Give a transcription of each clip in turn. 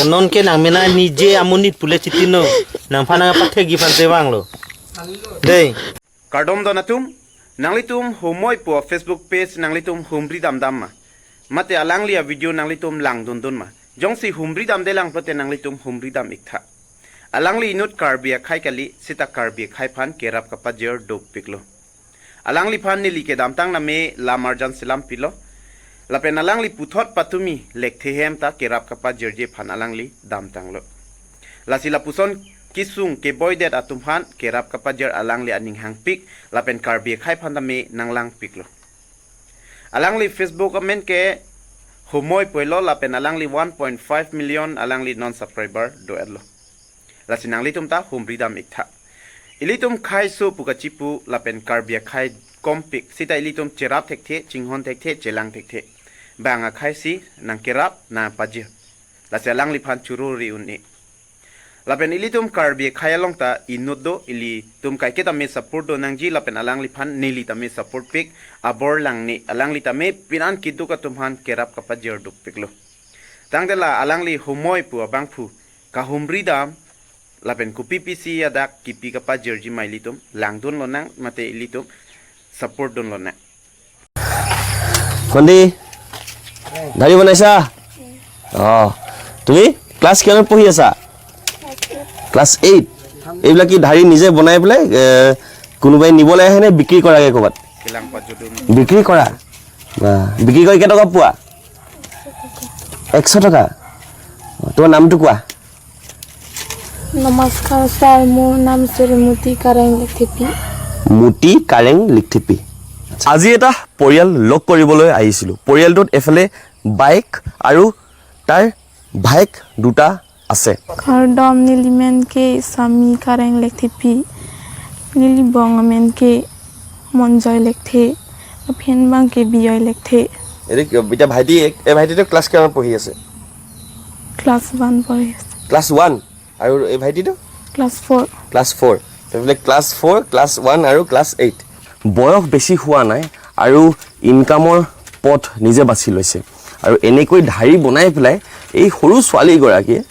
Non ke nang mena nije amunit pule chitino nang phana pathe gi phan te wanglo dei. Kardom do natum nanglitum humoi po Facebook page nanglitum humri dam dam ma mate alanglia video nanglitum lang dun dun ma jongsi humri dam de lang prote nanglitum humri dam iktha alangli inut karbia khai kali sita karbi khai phan kerap kapa jer dop piklo alangli phan nili ke dam tang na me la marjan silam pilo lapen alangli puthot patumi lekthe hem ta kerap kapa jer je phan alangli dam tanglo lasila puson kisung ke boydet atumhan kerap kapajer alangli aning hang pik lapen karbi khai phan me nanglang piklo alangli Facebook amen ke humoi poilo lapen alangli 1.5 million alangli non subscriber do edlo lasi nangli tum ta humridam iktha ilitum khai su pukachipu lapen karbi khai kompik sita ilitum cherap thekthe chinghon thekthe chelang thekthe banga khai si nang kerap na pajir lasi alangli phan churu ri unni lapen ili tum karbi khayalong ta inuddo ili tum kai ke tame support do nangji lapen alang li phan nili tame support pik abor lang ni alang li tame pinan kidu ka tum han kerap ka pajer duk piklo tangdela alang li humoi pu abang phu ka humri dam lapen ku PPC adak kipi ka pajer ji mai litum langdun lo nang mate ili tum support don lo nang. ভণ্টি, ঢাৰি বনাইছা? অঁ, তুমি class কিমানত পঢ়ি আছা? Class 8। এইবিলাক কি ঢাৰি নিজে বনাই পেলাই কোনোবাই নিবলৈ আহে নে বিক্ৰী কৰাগে ক'ৰবাত? Kelang pajudum. বিক্ৰী কৰা? বাহ, বিক্ৰী কৰি কেইটকা পোৱা? 100 টকা। অঁ, তোমাৰ নামটো কোৱা। নমস্কাৰ ছাৰ, মোৰ নাম শ্ৰীমতী কাৰেং লেথেপি। মুটি কাৰেং লিকথিপি। আজি এটা পৰিয়াল লগ কৰিবলৈ আহিছিলোঁ। পৰিয়ালটোত এফালে বাইক আৰু তাৰ ভায়েক দুটা আছে। Kardom nilimen ke Sami Kareng Lekthipi, nili bongamen ke Monjoy Lekthe, Phenbang ke Biyoy Lekthe. এতিয়া ভাইটি, এই ভাইটিটো ক্লাছ কিমানত পঢ়ি আছে? ক্লাছ 1 পঢ়ি আছে। ক্লাছ 1। আৰু এই ভাইটিটো? ক্লাছ 4। ক্লাছ 4। এইফালে ক্লাছ 4, ক্লাছ 1 আৰু ক্লাছ 8। বয়স বেছি হোৱা নাই আৰু ইনকামৰ পথ নিজে বাছি লৈছে আৰু এনেকৈ ঢাৰি বনাই পেলাই এই সৰু ছোৱালীগৰাকীয়ে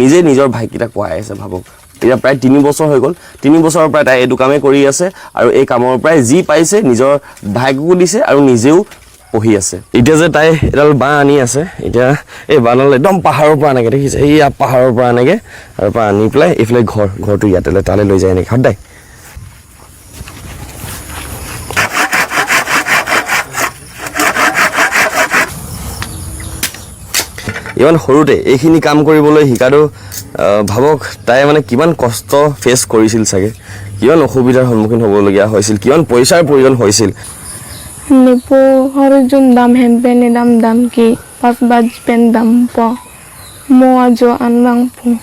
নিজে নিজৰ ভাইকেইটাক পঢ়াই আছে। ভাবক, এতিয়া প্ৰায় 3 বছৰ হৈ গ'ল। 3 বছৰৰ পৰা তাই এইটো কামেই কৰি আছে আৰু এই কামৰ পৰাই যি পাইছে নিজৰ ভাইককো দিছে আৰু নিজেও পঢ়ি আছে। এতিয়া যে তাই এডাল বাঁহ আনি আছে, এতিয়া এই বাঁহডাল একদম পাহাৰৰ পৰা আনেগে। দেখিছে, এইয়া পাহাৰৰ পৰা আনেগে আৰু পৰা আনি পেলাই এইফালে ঘৰটো ইয়াতে তালৈ লৈ যায় এনেকৈ সদায়। ইমান সৰুতে এইখিনি কাম কৰিবলৈ শিকাটো, ভাবক তাই মানে কিমান কষ্ট ফেচ কৰিছিল চাগে, কিমান অসুবিধাৰ সন্মুখীন হ'বলগীয়া হৈছিল, কিমান পইচাৰ প্ৰয়োজন হৈছিল। Nipo horjun dam hempe ni dam dam ki pas baj pen dam po mo ajo anwang pu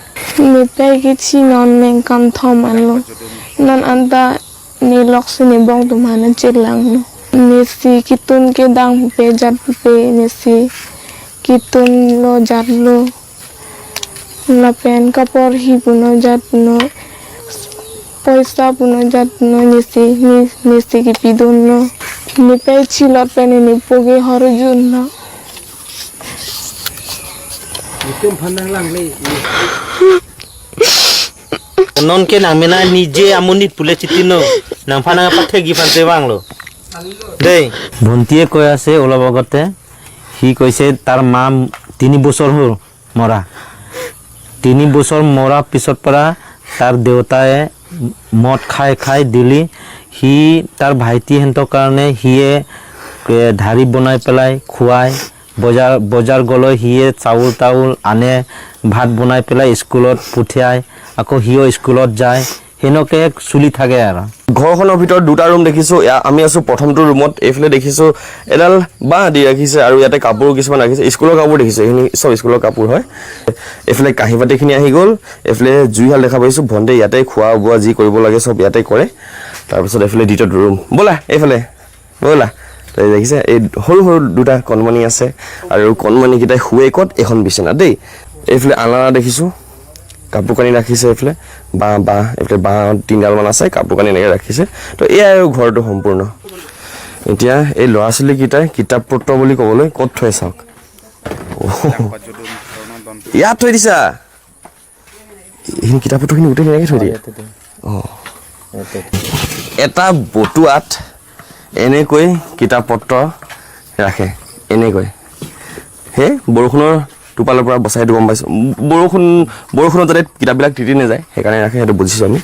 ni pe ki chi non meng kam thom anlo non anta ni lok si ni bong tu mana chilang no ni si kitun ke dang pe jat pe ni si kitun lo jat lo la pen kapor hi puno jat no পইচা পুনো jat no ni si ni si ki pidun no ni pe chilot pe ni poge horjun no. Non ke nang mena nije amunit pule chitino nang phana pathe gi phan te wanglo দেই। ভণ্টিয়ে কৈ আছে অলপ আগতে, সি কৈছে তাৰ মা 3 বছৰ হ'ল মৰা। 3 বছৰ মৰাৰ পিছত পৰা তাৰ দেউতাই মদ খাই খাই দিলি সি তাৰ ভাইটিহঁতৰ কাৰণে সিয়ে ঢাৰি বনাই পেলাই খুৱাই, বজাৰ গ'লে সিয়ে চাউল তাউল আনে, ভাত বনাই পেলাই স্কুলত পঠিয়াই, আকৌ সিও স্কুলত যায়, সেনেকৈ চলি থাকে আৰু। ঘৰখনৰ ভিতৰত দুটা ৰুম দেখিছোঁ। আমি আছোঁ প্ৰথমটো ৰুমত। এইফালে দেখিছোঁ এডাল বাঁহ দি ৰাখিছে আৰু ইয়াতে কাপোৰ কিছুমান ৰাখিছে। স্কুলৰ কাপোৰ দেখিছোঁ, এইখিনি চব স্কুলৰ কাপোৰ হয়। এইফালে কাঁহী বাতিখিনি আহি গ'ল। এইফালে জুইশাল দেখা পাইছোঁ। ভণ্টিয়ে ইয়াতে খোৱা বোৱা যি কৰিব লাগে চব ইয়াতে কৰে। তাৰপিছত এইফালে দ্বিতীয়টো ৰুম। ব'লা এইফালে ব'লা। এই দেখিছে, এই সৰু সৰু দুটা কণমানি আছে আৰু কণমানিকেইটাই শুৱে ক'ত? এইখন বিচনাত দেই। এইফালে আলনা দেখিছোঁ, কাপোৰ কানি ৰাখিছে। এইফালে বাঁহ, এইফালে বাঁহ তিনিডালমান আছে, কাপোৰ কানি এনেকৈ ৰাখিছে। তো এয়াই আৰু ঘৰটো সম্পূৰ্ণ। এতিয়া এই ল'ৰা ছোৱালীকেইটাই কিতাপ পত্ৰ বুলি ক'বলৈ ক'ত থৈ চাওক। ইয়াত থৈ দিছা এইখিনি কিতাপ পত্ৰখিনি গোটেই এনেকৈ থৈ দিয়ে। অঁ, এটা বটুৱাত এনেকৈ কিতাপ পত্ৰ ৰাখে, এনেকৈ। সেই বৰষুণৰ টোপালৰ পৰা বচাই, সেইটো গম পাইছোঁ। বৰষুণত যাতে কিতাপবিলাক তিতি নাযায় সেইকাৰণে ৰাখে, সেইটো বুজিছোঁ আমি।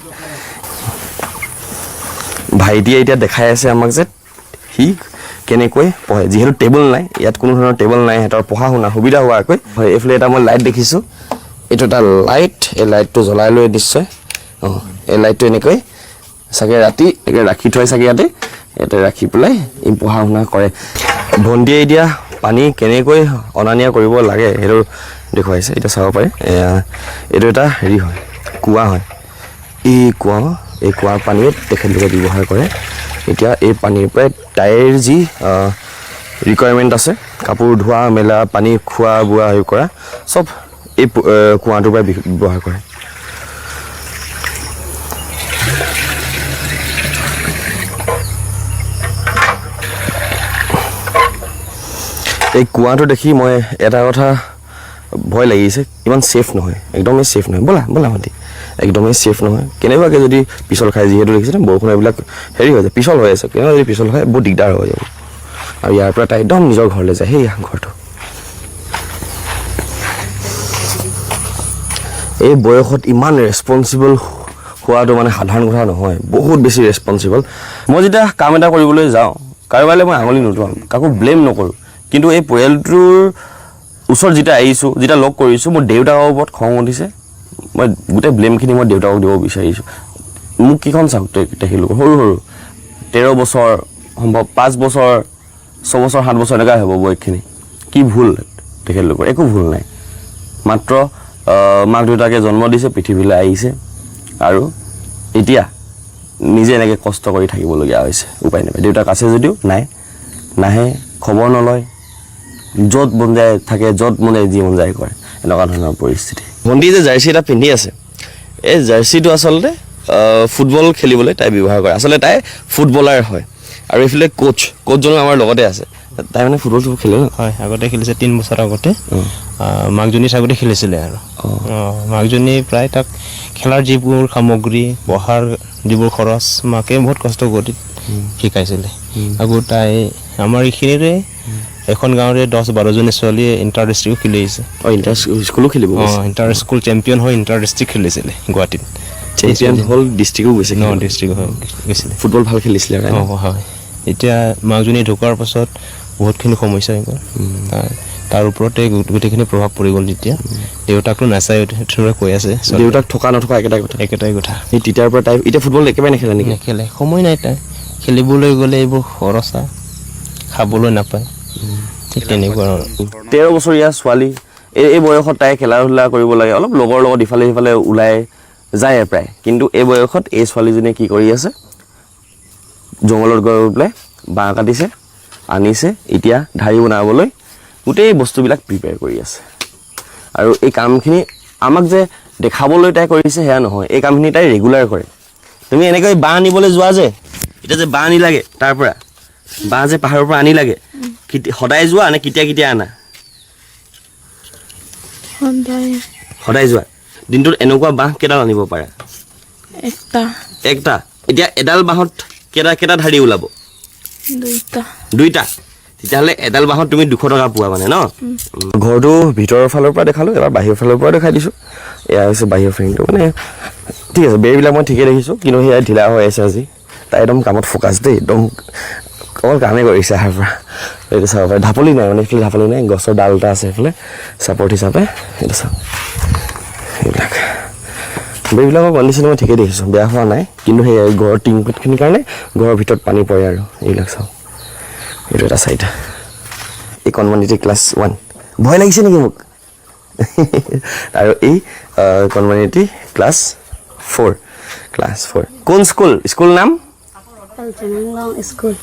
ভাইটিয়ে এতিয়া দেখাই আছে আমাক যে সি কেনেকৈ পঢ়ে। যিহেতু টেবুল নাই ইয়াত, কোনো ধৰণৰ টেবুল নাই, সিহঁতৰ পঢ়া শুনা সুবিধা হোৱাকৈ। হয়, এইফালে এটা মই লাইট দেখিছোঁ, এইটো এটা লাইট। এই লাইটটো জ্বলাই লৈ নিশ্চয়, অঁ, এই লাইটটো এনেকৈ চাগে ৰাতি এনেকৈ ৰাখি থয় চাগে, ইয়াতে ৰাখি পেলাই ই পঢ়া শুনা কৰে। ভণ্টিয়ে এতিয়া পানী কেনেকৈ অনা নিয়া কৰিব লাগে সেইটো দেখুৱাইছে, এতিয়া চাব পাৰে। এয়া এইটো এটা হেৰি হয়, কুঁৱা হয়। এই কুঁৱাৰ পানীয়ে তেখেতলোকে ব্যৱহাৰ কৰে। এতিয়া এই পানীৰ পৰাই তাইৰ যি ৰিকুৱাৰমেণ্ট আছে, কাপোৰ ধোৱা মেলা, পানী খোৱা বোৱা হেৰি কৰা, চব এই কুঁৱাটোৰ পৰাই ব্যৱহাৰ কৰে। এই কুঁৱাটো দেখি মই এটা কথা ভয় লাগিছে, ইমান ছেফ নহয়, একদমেই ছেফ নহয়। ব'লা ব'লা ভণ্টি, একদমেই ছেফ নহয়। কেনেবাকৈ যদি পিছল খায়, যিহেতু দেখিছে বৰষুণ এইবিলাক হেৰি হৈ যায়, পিছল হৈ আছে, কেনেবা যদি পিছল হয় বহুত দিগদাৰ হৈ যাব। আৰু ইয়াৰ পৰা তাই একদম নিজৰ ঘৰলৈ যায়, সেইয়া ঘৰটো। এই বয়সত ইমান ৰেচপনচিবল হোৱাটো মানে সাধাৰণ কথা নহয়, বহুত বেছি ৰেচপনচিবল। মই যেতিয়া কাম এটা কৰিবলৈ যাওঁ, কাৰোবালৈ মই আঙুলি নোটোৱাওঁ, কাকো ব্লেম নকৰোঁ, কিন্তু এই পৰিয়ালটোৰ ওচৰত যেতিয়া আহিছোঁ, যেতিয়া লগ কৰিছোঁ, মোৰ দেউতাকৰ ওপৰত খং উঠিছে। মই গোটেই ব্লেমখিনি মই দেউতাকক দিব বিচাৰিছোঁ। মোক কেইখন চাওক, তেখেতলোকৰ সৰু সৰু 13 বছৰ, সম্ভৱ 5 বছৰ, 6 বছৰ, 7 বছৰ এনেকুৱাই হ'ব বয়সখিনি। কি ভুল তেখেতলোকৰ? একো ভুল নাই, মাত্ৰ মাক দেউতাকে জন্ম দিছে, পৃথিৱীলৈ আহিছে, আৰু এতিয়া নিজে এনেকৈ কষ্ট কৰি থাকিবলগীয়া হৈছে, উপায় নাপায়। দেউতাক আছে যদিও নাই, নাহে, খবৰ নলয়, য'ত মন যায় থাকে, য'ত মন যায় যি মন যায় কৰে, এনেকুৱা ধৰণৰ পৰিস্থিতি। ভণ্টি যে জাৰ্চি এটা পিন্ধি আছে, এই জাৰ্চিটো আচলতে ফুটবল খেলিবলৈ তাই ব্যৱহাৰ কৰে। আচলতে তাই ফুটবলাৰ হয়। আৰু এইফালে কোচজনো আমাৰ লগতে আছে। তাই মানে ফুটবল চুটবল খেলে ন? হয়, আগতে খেলিছে, 3 বছৰ আগতে। মাকজনী থাকোঁতে খেলিছিলে আৰু। মাকজনী প্ৰায় তাক খেলাৰ যিবোৰ সামগ্ৰী, পঢ়াৰ যিবোৰ খৰচ, মাকে বহুত কষ্ট কৰি শিকাইছিলে। আকৌ তাই আমাৰ এইখিনিৰে এখন গাঁৱৰে 10-12জনী ছোৱালীয়ে ইণ্টাৰ ডিষ্ট্ৰিক্টো খেলি আহিছে। অঁ, ইণ্টাৰ স্কুলো খেলিব? অঁ, ইণ্টাৰ স্কুল চেম্পিয়ন হৈ ইণ্টাৰ ডিষ্ট্ৰিক্ট খেলিছিলে গুৱাহাটীত। চেম্পিয়ন হ'ল, ডিষ্ট্ৰিক্টো গৈছে? ন, ডিষ্ট্ৰিক্ট হৈ গৈছিলে। ফুটবল ভাল খেলিছিলে? অঁ হয়। এতিয়া মাকজনী ঢুকোৱাৰ পাছত বহুতখিনি সমস্যা হৈ গ'ল, তাৰ ওপৰতে গোটেইখিনি প্ৰভাৱ পৰি গ'ল। তেতিয়া দেউতাকতো নাচায়, কৈ আছে দেউতাক থকা নথকা একেটাই কথা। একেটাই কথা। সেই তেতিয়াৰ পৰা তাই এতিয়া ফুটবল একেবাৰে নেখেলে নেকি? নেখেলে, সময় নাই তাই। খেলিবলৈ গ'লে এইবোৰ খৰচা, খাবলৈ নাপায়, ঠিক তেনেকুৱা। 13 বছৰীয়া ছোৱালী, এই বয়সত তাই খেলা ধূলা কৰিব লাগে, অলপ লগৰ লগত ইফালে সিফালে ওলাই যায় প্ৰায়। কিন্তু এই বয়সত এই ছোৱালীজনীয়ে কি কৰি আছে? জংঘলত গৈ পেলাই বাঁহ কাটিছে, আনিছে, এতিয়া ঢাৰি বনাবলৈ গোটেই বস্তুবিলাক প্ৰিপেয়াৰ কৰি আছে। আৰু এই কামখিনি আমাক যে দেখাবলৈ তাই কৰিছে সেয়া নহয়, এই কামখিনি তাই ৰেগুলাৰ কৰে। তুমি এনেকৈ বাঁহ আনিবলৈ যোৱা যে, এতিয়া যে বাঁহ আনিলাগে, তাৰ পৰা বাঁহ যে পাহাৰৰ পৰা আনিলাগে, সদায় যোৱা নে কেতিয়া কেতিয়া আনা? সদায়। সদায় যোৱা? দিনটোত এনেকুৱা বাঁহ কেইডাল আনিব পাৰা? একটা। একটা। এতিয়া এডাল বাঁহত কেইটা কেইটা ঢাৰি ওলাব? দুইটা। দুইটা। তেতিয়াহ'লে এডাল বাঁহত তুমি 200 টকা পোৱা মানে ন? ঘৰটো ভিতৰৰ ফালৰ পৰা দেখালোঁ, এবাৰ বাহিৰৰ ফালৰ পৰা দেখাই দিছোঁ। এয়া হৈছে বাহিৰৰ ফ্ৰেমটো, মানে ঠিক আছে, বেৰবিলাক মই ঠিকেই দেখিছোঁ, কিন্তু সেয়া ঢিলা হৈ আছে আজি। তাই একদম কামত ফ'কাছ দেই, একদম অকল কামেই কৰিছে অহাৰ পৰা। এইটো চাব পাৰে, ঢাপলি নাই, মানে এইফালে ঢাপলি নাই, গছৰ ডাল এটা আছে এইফালে ছাপৰ্ট হিচাপে। এইটো চাওক, এইবিলাক বেৰবিলাকৰ কণ্ডিশ্যন মই ঠিকেই দেখিছোঁ, বেয়া হোৱা নাই, কিন্তু সেই ঘৰৰ টিংপাতখিনিৰ কাৰণে ঘৰৰ ভিতৰত পানী পৰে। আৰু এইবিলাক চাওক, এইটো এটা চাইড। এই কণমানিটি ক্লাছ 1, ভয় লাগিছে নেকি মোক? আৰু এই কণমানিটি ক্লাছ 4, ক্লাছ 4। কোন স্কুল? স্কুল নাম? স্কুল।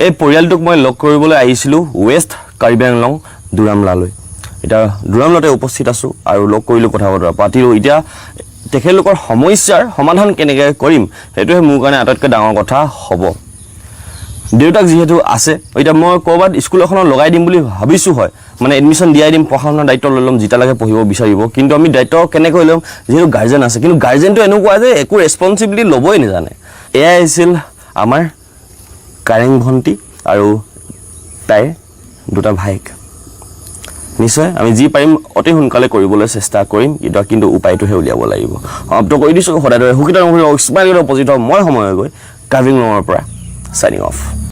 এই পৰিয়ালটোক মই লগ কৰিবলৈ আহিছিলোঁ ৱেষ্ট কাৰ্বি আংলং দুৰামলালৈ। এতিয়া দুৰামলাতে উপস্থিত আছোঁ আৰু লগ কৰিলোঁ, কথা বতৰা পাতিলোঁ। এতিয়া তেখেতলোকৰ সমস্যাৰ সমাধান কেনেকৈ কৰিম সেইটোহে মোৰ কাৰণে আটাইতকৈ ডাঙৰ কথা হ'ব। দেউতাক যিহেতু আছে, এতিয়া মই ক'ৰবাত স্কুল এখনত লগাই দিম বুলি ভাবিছোঁ হয়, মানে এডমিশ্যন দিয়াই দিম, পঢ়া শুনাৰ দায়িত্ব লৈ ল'ম, যেতিয়ালৈকে পঢ়িব বিচাৰিব। কিন্তু আমি দায়িত্ব কেনেকৈ ল'ম, যিহেতু গাৰ্জেন আছে, কিন্তু গাৰ্জেনটো এনেকুৱা যে একো ৰেচপনচিবিলিটি ল'বই নাজানে। এয়াই আছিল আমাৰ কাৰেং ভণ্টি আৰু তাইৰ দুটা ভায়েক। নিশ্চয় আমি যি পাৰিম অতি সোনকালে কৰিবলৈ চেষ্টা কৰিম, কিন্তু উপায়টোহে উলিয়াব লাগিব। সমাপ্ত কৰি দিছোঁ। সদায় দৰে সুখী স্মাইল উপস্থিত হওঁ মই সময় গৈ কাৰ্বিং লঙৰ পৰা, চাইনিং অফ।